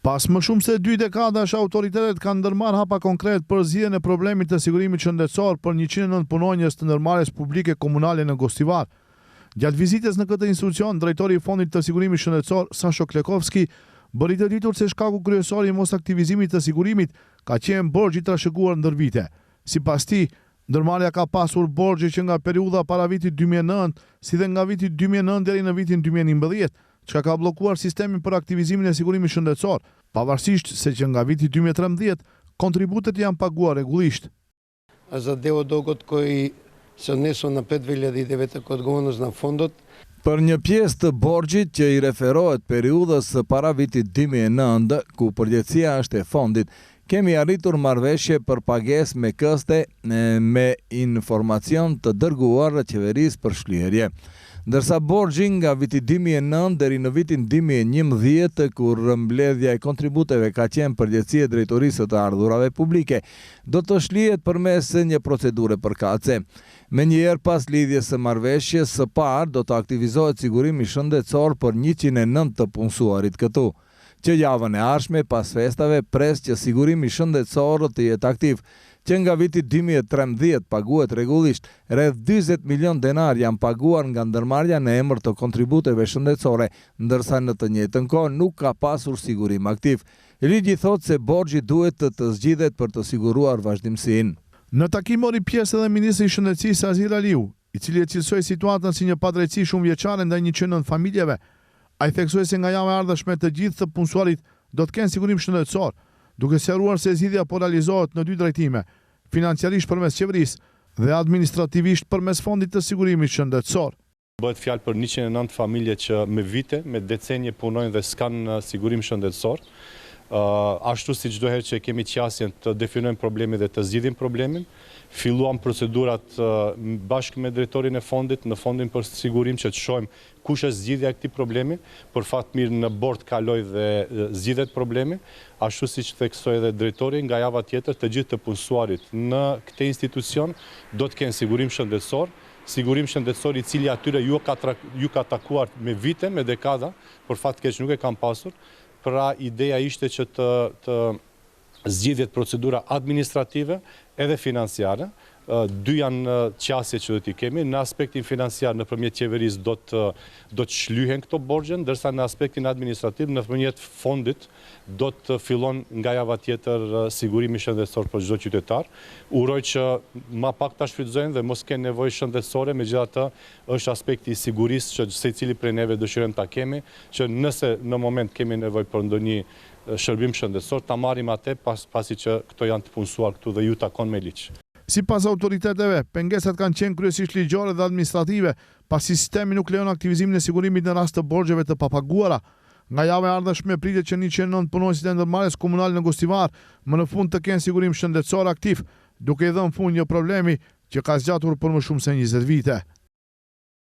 Pas më shumë se dy dekadash, autoritetet kanë ndërmarrë hapa konkret për zgjidhjen e problemit të sigurimit shëndetësor për 109 punonjës të ndërmarrjes publike komunale në Gostivar. Gjatë vizitës në këtë institucion, drejtori i Fondit të Sigurimit Shëndetësor, Sasho Klekovski, bëri të ditur se shkaku kryesor i mosaktivizimit të sigurimit ka qenë borxhi i trashëguar ndër vite. Sipas tij, ndërmarrja ka pasur borxhe që nga periudha para vitit 2009, si dhe nga viti 2009 deri në vitin 2011, çka ka bllokuar sistemin për aktivizimin e sigurimit shëndetësor, pavarësisht se që nga viti 2013 kontributet janë paguar rregullisht. A за дел од долгот кој се однесува на пред 2009 кој одговорност на фондот, Për një pjesë të borxhit që i referohet periudhës së para vitit 2009, ku përgjegjësia është e fondit, kemi arritur marrëveshje për pagesë me këste me informacion të dërguar qeverisë për shlyerje. Ndërsa borxhi nga viti 2009 deri në vitin 2011, kur mbledhja e kontributeve ka qenë përgjegjësi e drejtorisë së të ardhurave publike, do të shlyhet përmes një procedure përkatëse. Menjëherë pas lidhjes së marrëveshjes së parë do të aktivizohet sigurimi shëndetësor për 109 të punësuarit këtu. Që javën e ardhshme pas festave pres që sigurimi shëndetësor të jetë aktiv. Që nga viti 2013 paguhet rregullisht, rreth 40 milion denar janë paguar nga ndërmarrja në emër të kontributeve shëndetësore, ndërsa në të njëjtën kohë nuk ka pasur sigurim aktiv. Ligji thotë se borxhi duhet të, të zgjidhet për të siguruar vazhdimësinë. Në takim mori pjesë edhe ministri i Shëndetësisë Azir Aliu, i cili e cilësoi situatën si një padrejtësi shumëvjeçare ndaj 109 familjeve. Ai theksoi se nga java e ardhshme të gjithë të punësuarit do të kenë sigurim shëndetësor, duke sqaruar se zgjidhja po realizohet në dy drejtime, financiarisht përmes qeverisë dhe administrativisht përmes Fondit të Sigurimit Shëndetësor. Bëhet fjalë për 109 familje që me vite, me decenje punojnë dhe s'kanë sigurim shëndetësor. Ashtu si çdo herë që kemi qasjen të definojmë problemin dhe të zgjidhim problemin, filluam procedurat bashkë me drejtorin e fondit në fondin për sigurim që të shohim kush është zgjidhja e këtij problemi. Për fat mirë në bord kaloi dhe zgjidhet problemi, ashtu siç theksoi edhe drejtori, nga java tjetër të gjithë të punësuarit në këtë institucion do të kenë sigurim shëndetësor, sigurim shëndetësor i cili atyre ju ka ju ka takuar me vite, me dekada, për fat keq nuk e kanë pasur. Pra ideja ishte që të të zgjidhjet procedura administrative edhe financiare. Dy janë qasje që do t'i kemi. Në aspektin financiar nëpërmjet qeverisë do të do të shlyhen këto borxhe, ndërsa në aspektin administrativ nëpërmjet fondit do të fillon nga java tjetër sigurimi shëndetësor për çdo qytetar. Uroj që ma pak ta shfrytëzojnë dhe mos kenë nevojë shëndetësore, megjithatë është aspekti i sigurisë që secili prej neve dëshirojmë ta kemi, që nëse në moment kemi nevojë për ndonjë shërbim shëndetësor, ta marrim atë pas, pasi që këto janë të punësuar këtu dhe ju takon me ligj. Sipas autoriteteve, pengesat kanë qenë kryesisht ligjore dhe administrative, pasi sistemi nuk lejon aktivizimin e sigurimit në rast të borxheve të papaguara. Nga java e ardhshme pritet që 109 punonjësit e ndërmarrjes komunale në Gostivar më në fund të kenë sigurim shëndetësor aktiv, duke i dhënë fund një problemi që ka zgjatur për më shumë se 20 vite.